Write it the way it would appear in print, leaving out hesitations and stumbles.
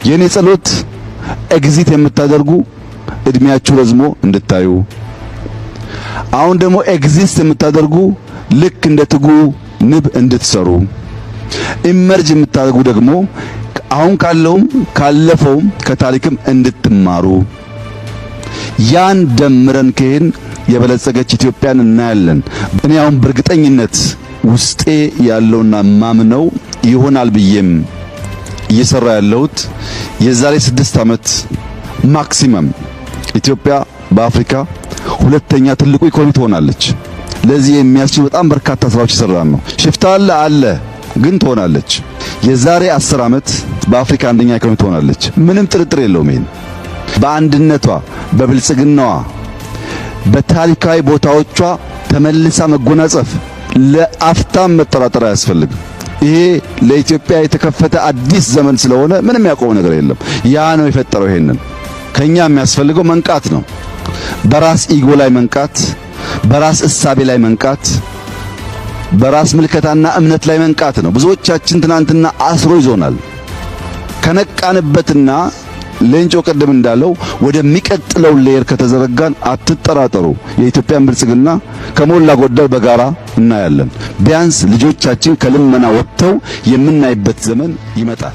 የኔ ጸሎት exit የምታደርጉ እድሜያችሁ ረዝሞ እንድታዩ፣ አሁን ደግሞ exist የምታደርጉ ልክ እንደ ትጉ ንብ እንድትሰሩ፣ emerge የምታደርጉ ደግሞ አሁን ካለውም ካለፈውም ከታሪክም እንድትማሩ፣ ያን ደምረን ከሄድን የበለጸገች ኢትዮጵያን እናያለን። እኔ አሁን በእርግጠኝነት ውስጤ ያለውና ማምነው ይሆናል ብዬም እየሰራ ያለሁት የዛሬ 6 ዓመት maximum ኢትዮጵያ በአፍሪካ ሁለተኛ ትልቁ ኢኮኖሚ ትሆናለች። ለዚህ የሚያስችሉ በጣም በርካታ ስራዎች እየሰራን ነው። ሽፍታ አለ አለ፣ ግን ትሆናለች። የዛሬ 10 ዓመት በአፍሪካ አንደኛ ኢኮኖሚ ትሆናለች። ምንም ጥርጥር የለውም። ይሄን በአንድነቷ፣ በብልጽግናዋ፣ በታሪካዊ ቦታዎቿ ተመልሳ መጎናጸፍ ለአፍታም መጠራጠር አያስፈልግም። ይሄ ለኢትዮጵያ የተከፈተ አዲስ ዘመን ስለሆነ ምንም ያቆመው ነገር የለም። ያ ነው የፈጠረው። ይሄንን ከኛ የሚያስፈልገው መንቃት ነው። በራስ ego ላይ መንቃት፣ በራስ እሳቤ ላይ መንቃት፣ በራስ ምልከታና እምነት ላይ መንቃት ነው። ብዙዎቻችን ትናንትና አስሮ ይዞናል። ከነቃንበትና ሌንጮ ቅድም እንዳለው ወደሚቀጥለው layer ከተዘረጋን አትጠራጠሩ፣ የኢትዮጵያን ብልጽግና ከሞላ ጎደል በጋራ እናያለን። ቢያንስ ልጆቻችን ከልመና ወጥተው የምናይበት ዘመን ይመጣል።